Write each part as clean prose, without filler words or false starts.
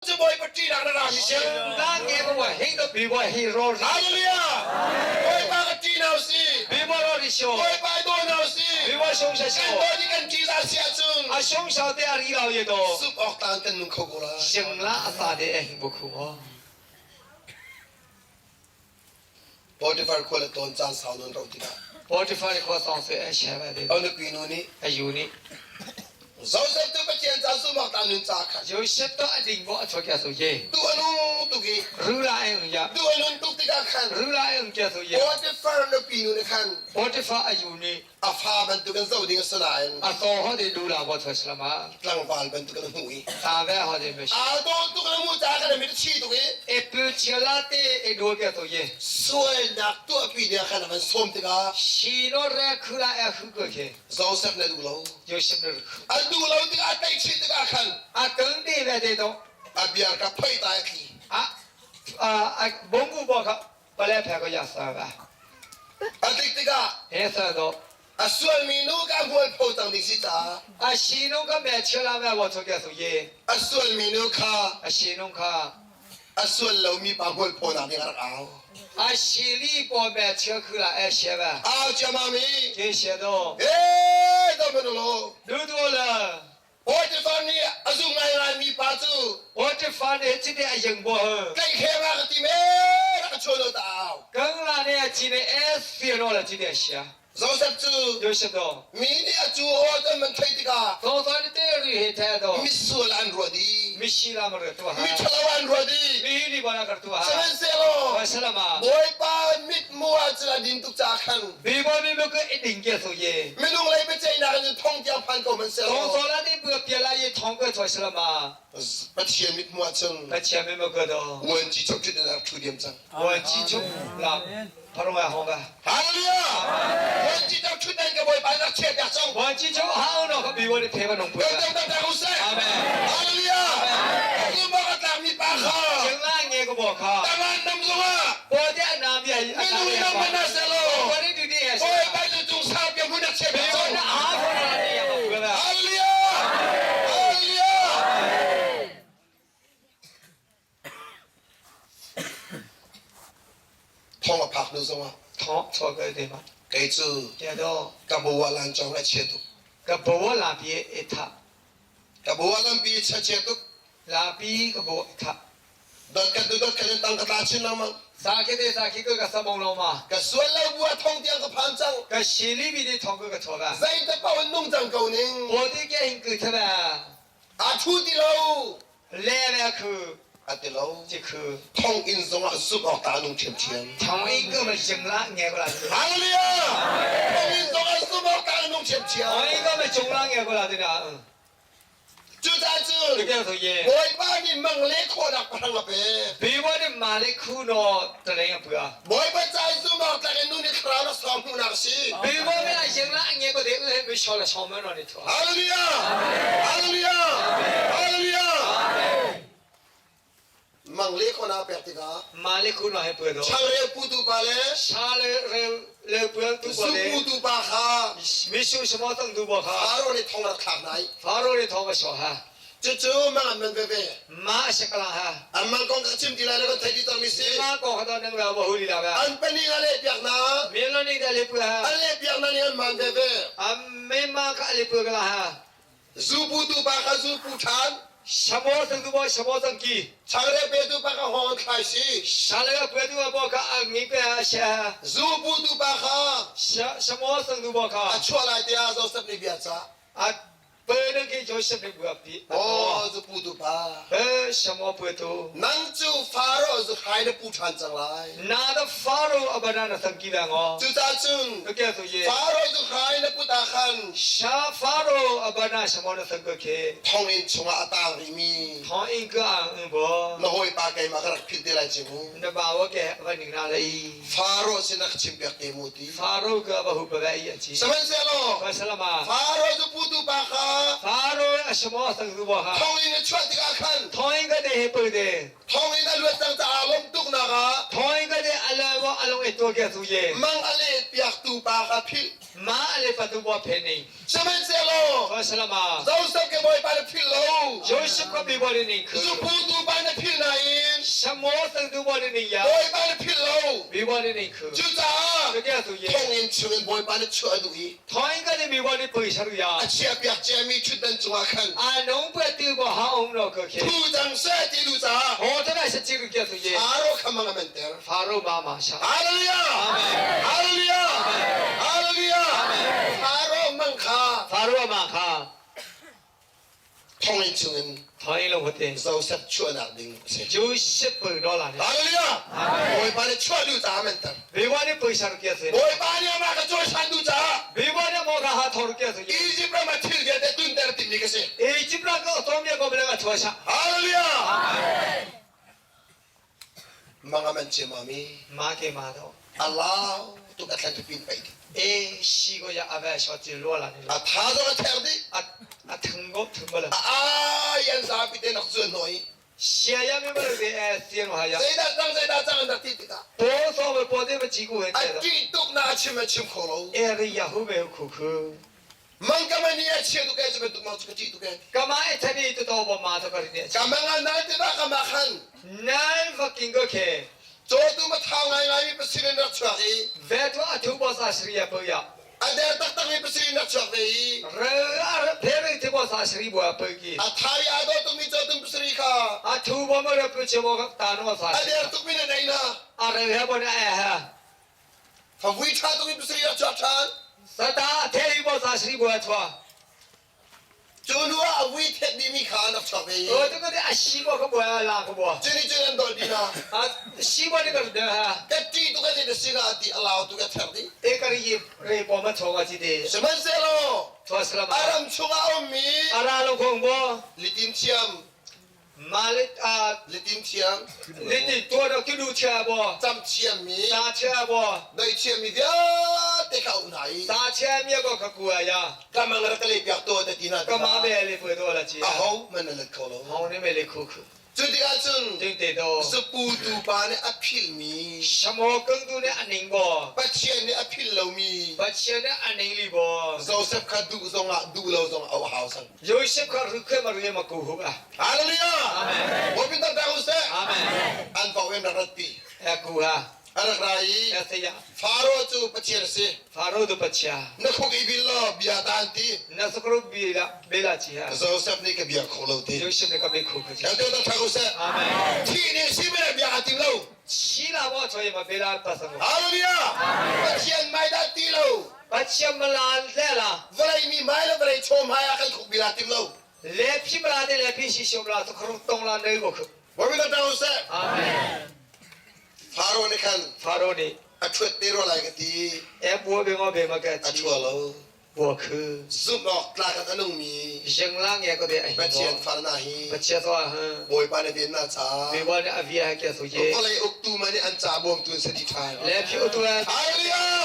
Cu Bawipa ṭihnak na rami si. Hallelujah! Bawipa ka ṭih hna usih. Bawipa i daw hna usih. Kan daw nih kan ṭihzah si ahcun zumh awk tlang kan nung kho ko lai. Potifar khua le tawn caan sau nawn rauh tikah Potifar khua song se a share de a nupi nu nih a yu nih Joseph tu Pathian ca zumh ta nun ca kha Joseph to a ding bo a chok ya so ye tu anu tuk i rula eng ya tu anun tuk tikah khan rula eng kya so ye Potifar nupi nu nih khan Potifar a yu nih a fa bantuk in zoh ding a si nain a so ho de du la bo chos lama tlangval bantuk in a hmuh i ta ve ho de me aa dawh tuk in a hmuh caah khan a mit a chi tuk i e pu chiala te e do kya so ye sualnak tuahpi ding ah khan a van sawm tikah shi no re khula e khu ko ke Joseph na duh lo Joseph na khu a duh lo tikah a tlaihchih tikah khan a kang te ve te to a biar ka phoi ta a tli a a bongu bo kha pale phe ko ya sa ba a tlik tikah he sa do a sualmi nu ka hmual pho cang ding si caah a shi no ka me chela me wo cho kya so ye a sualmi nu kha a shi no kha a sual lomi pa hmual pho nak ding a rak au a shi li po me chel khu la e she ba au ciamami ke she do e do man lo du do la Potifar nih a zum ngaingaimi pa cu Potifar nih cite a yeng bo tlaihhrem ah ka tim e rak ka chuan lo ta au. Kang la ne a ci ne e fir no la cite a sia. Joseph cu Joseph do mi nih a cu aw can man theih tikah to to ni te ri he the do misual an ruah dih. Mishi la mar tu ha. Mi ṭhalo an ruah dih. Mi hi ni bona kar tu ha. Sihmanhsehlaw Wasalama Bawipa mithmuh ah cun a din tuk caah khan Bible mi mu ka ding ke so ye. Minung lei biaceihnak in thong tiang phan ko hmanh sehlaw Thong so la ni bu pia la ye thong ka choi salama. Pathian mithmuh ah cun Pathian mi mu ka do. Vuanci chok ṭhit in a rak ṭhu diam cang. Vuanci chok la pharong ai hong ka. Hallelujah! Vuanci chok ṭhut nan ka Bawipa rak chiah piak cang. Vuanci chok hau no ka bi wa ni the ba nong pu. Dong dong dong dong usai. Amen. Hallelujah! Amen. Ka tlangmi pa kha. Cheng la nge ko bo kha. Tangan nam zongah. Bawi na bia hi Minung in nang mana selaw. Bawipa cu cung sang bia hmun a chia bia cang. Hallelujah! Hallelujah! Thong a phak hnu zongah Thong chaw ka te ma. Kei cu ka bawa lan chong a chia tuk. Ka bawa la pi e tha. Ka bawa lampi chia chia tuk. La pi ka bawa tha. Dot kan dot kan tang ka tla chin lengmang. Sa khi te sa khi ka sa mong lo ma. Ka sual lo bu a thong tiang ka phan cang. Ka shili mi te thong ka ka ba. Zei te pau in nung cang ko ning. Po ti ke hin ku the ba. A thu ti lo. Le le khu. A ti lo. Ti khu. Thong in zong ah zumh awk ta nung thiam thiam. Thong in ka ma jing la nge ko la. Hallelujah. Thong in zong ah zumh awk ta nung thiam thiam. Thong in ka ma jing la nge ko la ti na. Cucaah cun Bawipa nih mang le khawhnak pahrang a pek. Bawipa nih ma le khu no taleng a pua. Bawipa ca i zumhawk tlak in nu nih thlarau na sawm hmuhnak a si. Bawipa nih a yeng la a nge ko de u he mi shaw la sawm no ni thua. Hallelujah! Hallelujah! Hallelujah! Mang le khawhnak a pek tikah Ma le khu no he pua do. Changreu putu pa le Sha le reu le pua tu pa le Zu putu pa kha Mi su samo tang du bo kha Faro nih thong rak thlak nai. Faro nih thong a shaw ha. Cucu mang an man veve. Ma shakala ha. An mang kong ka chim ti lai lo kan thei ti cangmi si. Ma kong ka nang ra wa huli la ba. An pani a leh piak na. Meloni da le pu ha. An leh piak na nih an man veve. Am me ma ka le pu ka la ha. Zu pu tu pa kha zu pu ṭhan. Shamo sang tu bo shamo sang ki. Changreu pe tu pa kha hawng thlai si. Shalaya pe tu bo ka ang ngi pe ha sha. Zu pu tu pa kha. Shamo sang tu bo kha. A chuah lai tiah Joseph nih bia cah. A Pe ke Joseph nih bua pi. Oh, zu pu tu pa. He shamo pu tu. Nang cu Faro zu khai na pu ṭhan cang lai. Na da Faro abana na sang ki da ngo. Cucaah cun Ke tu ye. Faro zu khai na put ah khan Sha Faro abana shamo na sang ke. Thonginn chungah a tang rihmi Thonginn ka ang bo. Na hawipa keimah ka rak philh te lai ci mu. Na bawa ke va ning na lai. Faro sin a ka chimpiak te mu ti. Faro ka va hu pa vai a ci. Sihmanhsehlaw Salama. Faro cu putu pa kha Faro a shamo sang tu bo ha. Thonginn a chuah tikah khan Thonginn ka de he pul de. Thonginn a luat cang caah lawm tuknak ah Thonginn ka de ala wa along e to ke su ye. Mang a leh piaktu pa kha philh. Ma ale patu bo phe ning. Sihmanhsehlaw Salama. Joseph ke Bawipa na philh lo. Joseph ka bi bo ning khu. Zupu tu pa na philh nain. Shamo sang tu bo ning ya. Bawipa na philh lo. Bi bo ning khu. Cucaah Ke su ye. thonginn chungin Bawipa na chuah a duh i Thonginn ka ni bi bo ni pui sharu ya. A chiahpiak ciami ṭhutdan cungah khan. A nung pa tu bo ha ong no ko khe. Thu cang seh ti duh caah. Ho ta na se chi ke su ye. Faro kha mang a menter. Faro ma ma sha. Hallelujah. Amen. Hallelujah. Amen. Hallelujah. Amen. Faro mang kha. Faro ma kha. Thonginn chungin Thonginn lo hote. Joseph chuahnak ding a si. Joseph pui do la ne. Hallelujah. Bawipa nih chuah duh caah amen ter. Biwa nih puisa rukia si. Bawipa nih amah ka cawisan duh caah. Biwa nih mo ka ha thor rukia si. Egypt ram ah thil vialte tunter timmi ka si. Egypt ram ka tom ya ko bele ka chuasa. Hallelujah. Amen. Mang aman che mami. Ma ke ma do. Allah tu ka thlan tu pin pai di. E shi go ya ave sho chi lo la ni. A tha zo ka ther di. A a thang go thang ba la. A yan sa pi te nak zun noi. Sia ya me ba le e sian ha ya. Zeidah cang zeidah cang an rak ti tikah. Po so ba po de ba chi ku he. A ti tuk na chim a chim kho lo. E ri ya hu be khu khu. Mang ka mani a chia tu ke chu bantuk ma chu ka ti tu ke. Kama e thani tu to ba ma to ka ri ne. Ka mang a nal te ba ka ma khan. Nal fucking go ke. Caw tu ma thau ngai ngai mi pasir in rak chuak i. Ve tu a thu bo sa shri ya pu ya. A der taktak mi pasir in rak chuak ve i. Re a re re te bo sa shri bo pu ki. A thai a do tuk mi caw tum pasir kha. A thu bo ma re pu che bo ta no sa. A der tuk mi na nei na. A re he bo na e ha. Favui ṭha tuk in pasarih rak chuak ṭhan. Sata thei bo sa sri bo chua. Cu hnu ah a vui thet dihmi kha an rak chuak ve i. O tu ko a shi bo ka bo la ka bo. Cu nih cun an dolh dih hna. A shi bo ni ka de ha. Ka ṭih tuk a ti na sinah ti a lau tuk a ther dih. E ka ri re bo ma chong a chi te. Sihmanhsehlaw Chua a ram chungah a ummi a ra lo khong bo. Litin thiam Malit a litin thiam litin tuah ki lu chia bo cam thiammi ta chia bo doi thiammi vialte kha um hna i ta chia mi ko kha kua ya ka mang rak ka le piak to te ti hna ka ma be le pue do la chi a ho man na let kho lo ho ne me le khu khu Cu tikah cun Ding te do zupu tupa nih a philhmi Shamo kang tu nih a ning bo Pathian nih a philh lomi Pathian nih a ning li bo Joseph kha duh zongah duh lo zongah a hau sang. Joseph kha rukhe ma ri ma ku hu a. Hallelujah. Amen. Bawpin tak dak useh. Amen. An pau in rak ratpi. E ku ha. A rak ra i E se ya. Faro cu Pathian a si. Faro tu Pathian. Na khuk i bil law bia ta an ti. Na sukru bi la bela chi ha. Joseph nih ka bia kho lo ti. Joseph nih ka bia kho ko. Kan te tak thak useh. Amen. Thi nih si bela bia a tim lo. Chi la bo choi ma bela ta sang. Hallelujah. Pathian mai dah ti lo. Pathian malan le la. Vawlei mi mai le vawlei chaw hmai ah kan khuk bil ah tim lo. Le phi mala te le phi si siom la to khru tong la nei ko khu. Bawi ta tang seh. Amen. Faro nih khan Faro nih a ṭhuat te rua lai ka ti. E bua be ngo be ma ka A ṭhua lo. Bua khu. Zumh awk tlak in a nungmi. Jeng la nge ko de a hi. Pathian far na hi. Pathian to ha. Bawipa nih ven na ca. Bawipa nih a via ke so ye. Vawlei uktu man nih an ca bawmtu an si di ṭhan. Le phi utu ha. Hallelujah.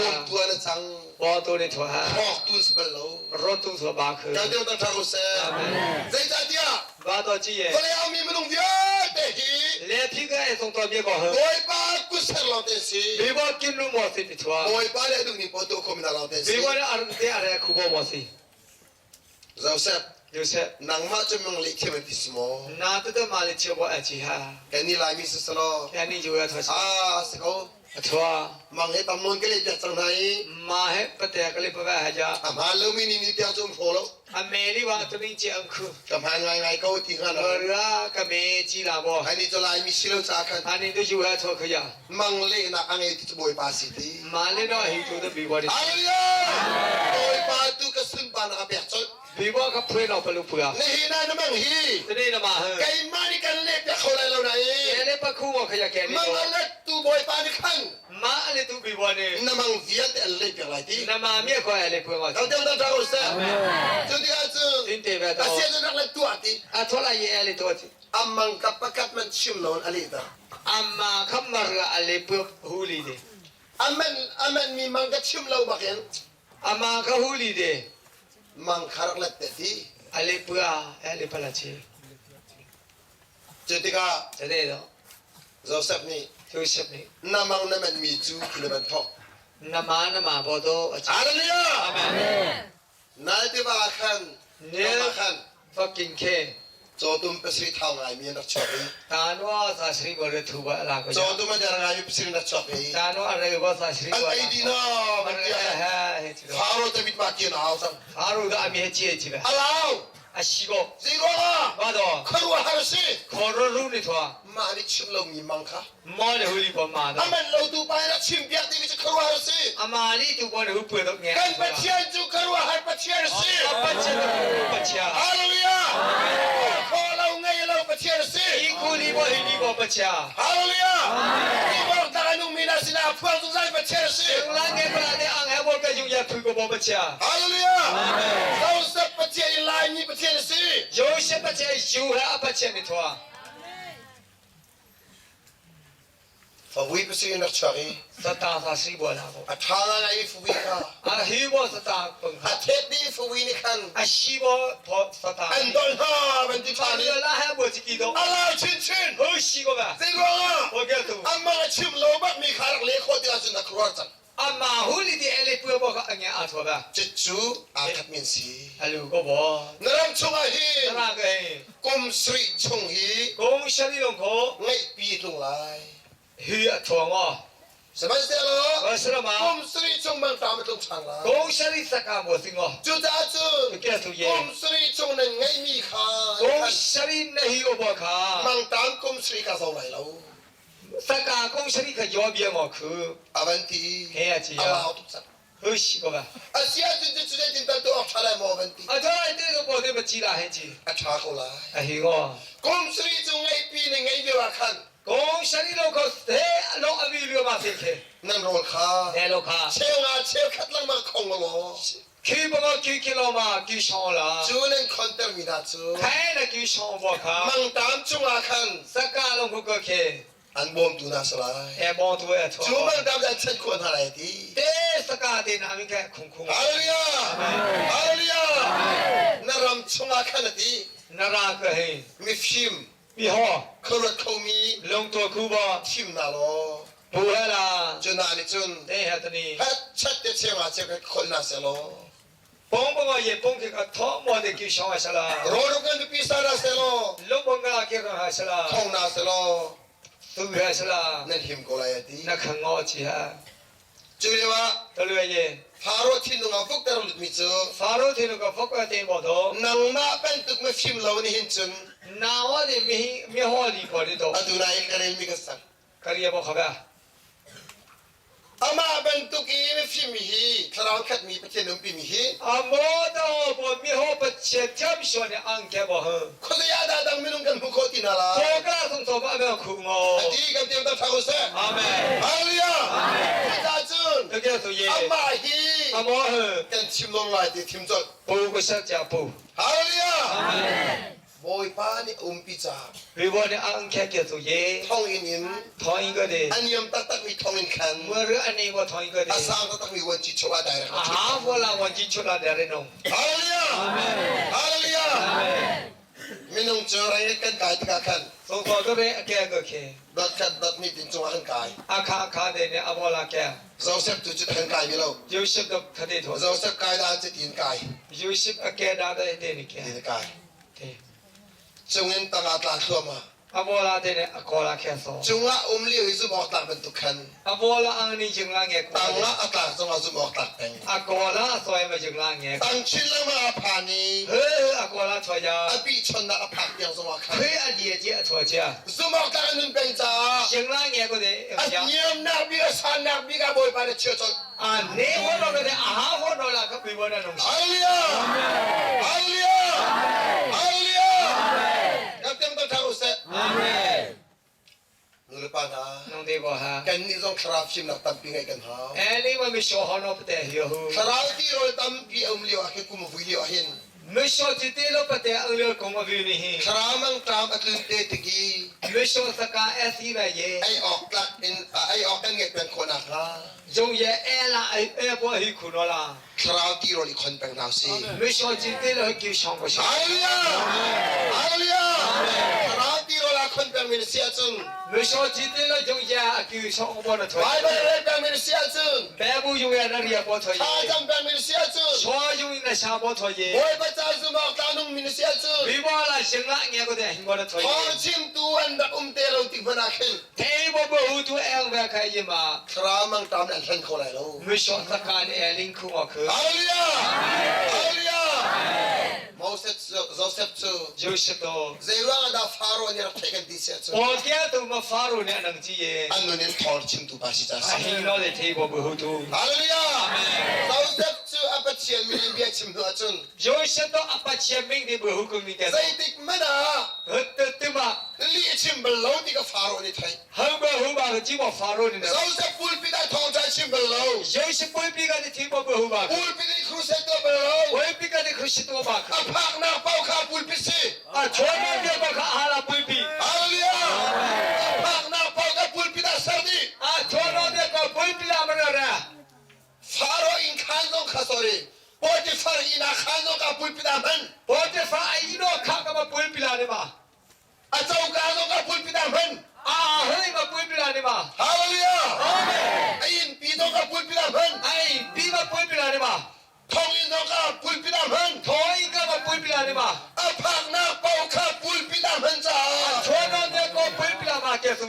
Bawmtu an cang. Bawtu nih thua ha. Thawktu si bal lo. Rotu thua ba khu. Kan deu tak ṭha ko seh. Amen. Zeicahtiah Ba to chi ye. Vawlei a ummi minung vialte hi Le phi ka e song to bia ko ha. Bawipa kut ser lawng te si. Bibo kin lu mo si ti thua. Bawipa le duh ning paoh tuah kho mi hna lawng te si. Bibo le ar te are khu bo mo si. Joseph, Joseph, nangmah cu mong leh thiam an ti si maw? Na tu te ma le chia bo a chi ha. Kan ni Laimi si selaw. Kan ni ju ya thua. Ah, si ko. A thua. Mang he tam nawn ka leh piak cang hna i. Ma he pate ka le pa ha ja. A hmaan lomi ni ni tiang cu um hraw lo. A me li wa tu ning che ang khu. Ka hmaan ngaingai ko ti hnga na. Ra ka me chi la bo. Ani cu Laimi si lo ca khan. Ani tu ju ha thua kha ya. Mang lehnak a ngei ti cu Bawipa si ti. Ma le no hi tu the bi wa. Hallelujah! Bawipa tu ka sunparnak a pek colh. Bi wa ka phui lo palu pua. Nihin ah na mang hi. Tene na ma ha. Keimah nih kan leh piak kho lai lo na i. Le pa khu wa kha ya ke ni. Mang a let tu Bawipa nih khan. Ma le tu bi wa ne. Na mang vialte an leh piak lai ti. Na ma mi ko le phui wa. Kau teu ta ko se. Cu ti ahcun. Tin te ve to. A sia nak le tuah ti. A thola ye le to ti. Amang ka pakat man chim lo a leh ta. Amma khamar a le pu huli de. Aman aman mi mang ka chim lo bakin. Ama ka huli de. Mang kharak let te ti. A le pua a le pala chi. Cu tikah Cu te do. Joseph nih. Joseph nih na mang na man mi cu ti na man thawk. Na ma na ma bo do a Hallelujah! Amen. Nal tiva khan Nil khan fucking ke cawtum pasarih thau ngaimi an rak chuak i Tanwa sa sri bo re thu ba la ko cawtum a der ngaimi pasarih an rak chuak i Tanwa re bo sa sri an bo ei dih na van ti he chi Faro te mit ma ti na hau cang Faro da ami he chi chi ba a lau a shi go zei ruangah ba do khuaruahhar si khoro ru ni thwa mah nih chim lomi mang kha mo le huli bo ma do a man lo tu pa in a chim piak timi cu khuaruahhar si ama li tu bo le hu pu do nge kan Pathian cu khuaruahhar Pathian si Pathian Pathian Hallelujah kho lo ngei lo Pathian si i ku li bo hi li bo Pathian Hallelujah ti bor tak a nungmi na sinah phuang zungzal Pathian si la nge ko la de ang he bo ka yung ya phu ko bo Pathian Hallelujah Joseph Pathian in Laimi Pathian si Joseph Pathian yu he a Pathian ni thwa Favui pasarih in rak chuak i Sata sa sri bo la ko. A ṭha ngai i favui kha. A hi bo sata pung A thet dih i favui nih khan. A shi bo tho sata. An dolh hna van ti ṭhan i. La he bo chiki do. A lau chinchin. Ho shi ko ba. Zei ruangah. Ho ke tu. Amah a chim lo bak mi kha rak leh khawh ti ahcun a khuaruah cang. Amah hu li ti ele pu bo ka ange a tho ba. Cucu aa khat min si. Alu ko bo. Na ram chungah hin. Na ra ka hi. Kum sarih chung hi. Kum sarih long kho. Ngeihpi tlung lai. Hi a thuang aw. Sihmanhsehlaw Sirama. kum sarih chung mangṭam a tlung ṭhan lai. Kum sarih saka maw si ngo. Cucaah cun kum sarih chung nan ngeihmi kha kum sarih na hi aw kha mangṭam kum sarih kha zo lai lo. Saka kum sarih kha yo bia ngo khu. A van ti. He a chi A lau tuk cang. Hush ko ba. A si ahcun cu zeitin tal tuah awk ṭha lai maw van ti. A ṭha te ko paw te ma chi la he chi. A ṭha ko lai. A hi ngo. Kum sarih cu ngeihpi ne ngei lio ah khan. Kum sarih lo ko he lo a vi lio ma se khe. Nan rawl kha. Ne lo kha. Cheu nga cheu khat lengmang khong law. Khi ba ma ki kilo ma ki shong la. Cu nan khonter mi hna cu. Khae na ki shong bo kha. Mangtam cungah khan. Saka long ko ko khe. An bawmtu hna si lai. E bawmtu e Cu mangtam an chan khawh hna lai ti. Te saka te na min kha khung khung. Hallelujah. Hallelujah. Na ram chungah khan a ti. Na ra ka hei. Mifim. Mi ho. Khuaruat khomi. Lungtua khu ba. Thim na law. Bu he la. Cu na nih cun. Te he tani. Het chat te cheu ah cheu khol na se law. Pong pong ye pong ke ka tho mo de ki shong ha la. Ro ro kan pi sa na se law. Lung pong ka ke ka ha la. Khong na se law. Tu ha la. Nan him ko lai ati. Na khang ngo chi ha. Cu lio ah. Ta lu ye. Faro thinlung ah vuk ter lutmi cu. Faro thinlung ka vuk te mo do. Nangmah bantuk mifim lo nih hin cun. Nawa de mi mi ho li ko ni do. Atu na i ka rel mi ka sang. Ka ria bo kha ba. Amah bantuk i mifim hi thlarau khatmi Pathian umpimi hi Amo do bo mi ho pa che cham sho ne ang ke bo he. Khuazei ah dah dang minung kan hmu khawh ti hna lai? Ko ka sung so ma me khu ngo. Ati kan tiam tak thak usih. Amen. Hallelujah. Cucaah cun Ka ke tu ye. amah hi Amo he. kan chim lawng lai ti thim colh. Pu ko sha cha pu. Hallelujah. Amen. Bawipa nih a umpi caah Ribo nih a ang khe ke tu ye. thonginn in Thonginn ka de. a niam taktakmi thonginn khan Mur ani mo thonginn ka de. a sang taktakmi vuanci chung ah direct a A ha la vuanci chung ah direct nung. Hallelujah! Amen. Hallelujah! Amen. Minung cu rei kan kai tikah khan So ko to re a ke ko khe. dot khat dot ni tin cungah kan kai. A kha kha de ne a bola ke. Joseph tu cu kan kai mi lo. Joseph do khate tho. Joseph kai da cu tin kai. Joseph a ke da de de ni ke. Tin kai. Te. Cungin tangah tla thluahmah. A bola te ne a kola khe so. Cungah um lio hi zumh awk tlak bantuk khan. A bola ang ni jing la nge ko. Tangah a tlak zongah zumh awk tlak peng. A kola soi ma jing la nge. Tang chin lengmang a phan i. He a kola choi ya. A pi chonnak a phak tiang zongah khan. He a die je a choi chia. Zumh awk tlak an nun peng caah. Jing la nge ko de. A niamnak bik a sannak bik ah Bawipa nih chia colh. A ne ho no de a ha ho no la ka pi bo na nung. Hallelujah! Hallelujah! Hallelujah! Kan tiang tal thang useh. Amen. Nu le pa hna. Nung de bo ha. Kan nih zong thlarau fimnak tampi ngeih kan hau. E ni ma mi sho ho no pate hi hu. Thlarau ti rawl tampi a um lio ah khi kum vui lio ah hin. Mi sho ti te lo pate ang lio kong a vi ni hi. Thlarau mangṭam a tlun te tiki. Mi sho saka e si ba ye. Ei awk tlak in ei awk kan ngeih peng khawh nakhnga. Zong ye e la e bo hi khu no la. Thlarau ti rawl i khon peng hna usih. Mi sho ti te lo ki shong ko shi. Hallelujah! Hallelujah! Thlarau ti rawl ah khon peng pengmi na si ahcun Baibal a rel pengmi na si ahcun thlacam pengmi na si ahcun Bawipa ca zumh awk tlak nungmi na si ahcun thawng chimtu an rak um te lo tik hmanh ah khin thlarau mangṭam nih an hlen kho lai lo. Hallelujah! Hallelujah! Moses Joseph cu zeiruang ah dah Faro nih rak theih kan ti si ahcun an nun in thawng chimtu pa si ca si. Hallelujah! Joseph cu a Pathian min in bia chim hnu ahcun zeitik hmanh ah lih a chim bal lo ti ka Faro nih theih. Joseph pulpit ah thawngṭha chim bal lo. Pulpit in crusade tuah bal lo. A phaknak paoh kha pulpit si. Hallelujah! A phaknak paoh kha pulpit ah ser dih. Faro inn khaan zong kha sorry Potifar inn ah khaan zong kha pulpit ah hman. A coka zong kha pulpit ah hman. Hallelujah! A innpi zong kha pulpit ah hman. Thonginn zong kha pulpit ah hman. A phaknak paoh kha pulpit ah hman caah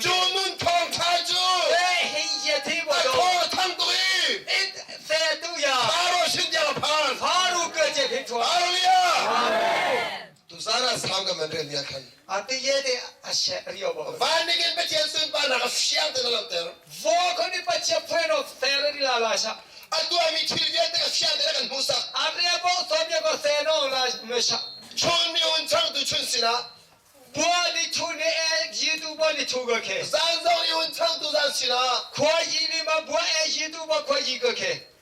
cu nun thawngṭha cu a thaw a thang tuk i Faro sin tiang a phan. Hallelujah! Tuzaan ah sau kan van relmi ah khan van nih khin Pathian sunparnak a fiang tein a langhter. A tuahmi thil vialte a fiang tein a kan hmuhsak. Chun ni hun changtu chun sinah zan zong i hun changtu zan sinah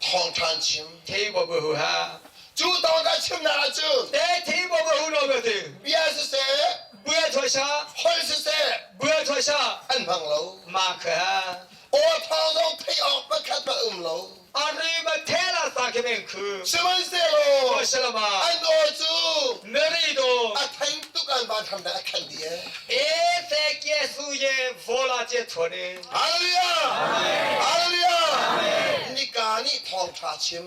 thawngṭha an chim. Cu thawngṭha chimnak ah cun bia siseh, holh siseh, an hmang lo. Aw thawng zong theih awk pakhat hmanh um lo. Sihmanhsehlaw an aw cu a thang tuk an van hram a khan dih ee. Hallelujah! Hallelujah! Nika nih thawngṭha chim.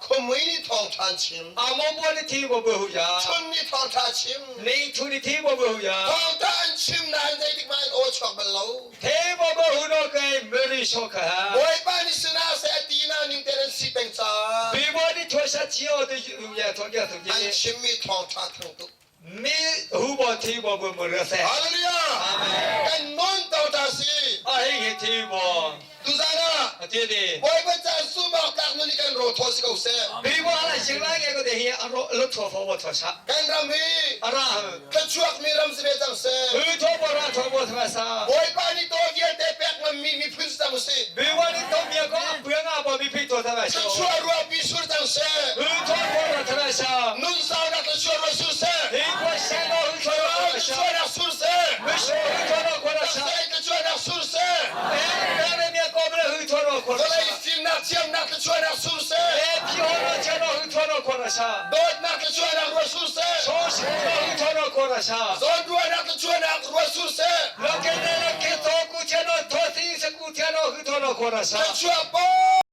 Khuamui nih thawngṭha an chim. Chun nih thawngṭha chim. Thawngṭha an chim nain zeitik hmanh an aw chuak bal lo. Bawipa nih sinah seh a ti na ning tein an si peng caah an chimmi thawngṭha thang tuk. Hallelujah! Kan nun thawngṭha si. Tuzaan ah Bawipa ca zumh tlak nun i kan ro thaw si ko seh. Kan ram hi thluachuakmi ram si ve cang seh. Bawipa nih taw vialte pek ngammi miphun si cang usih. Thluachuah ruahpi sur cang seh. Nun saunak thluachuah ruah sur seh. Thlarau thluachuahnak sur seh. Taksa in thluachuahnak sur seh. Vawlei fimnak thiamnak thluachuahnak sur seh. Dawtnak thluachuahnak ruah sur seh. Zawnruahnak thluachuahnak ruah sur seh. Thluachuah paoh.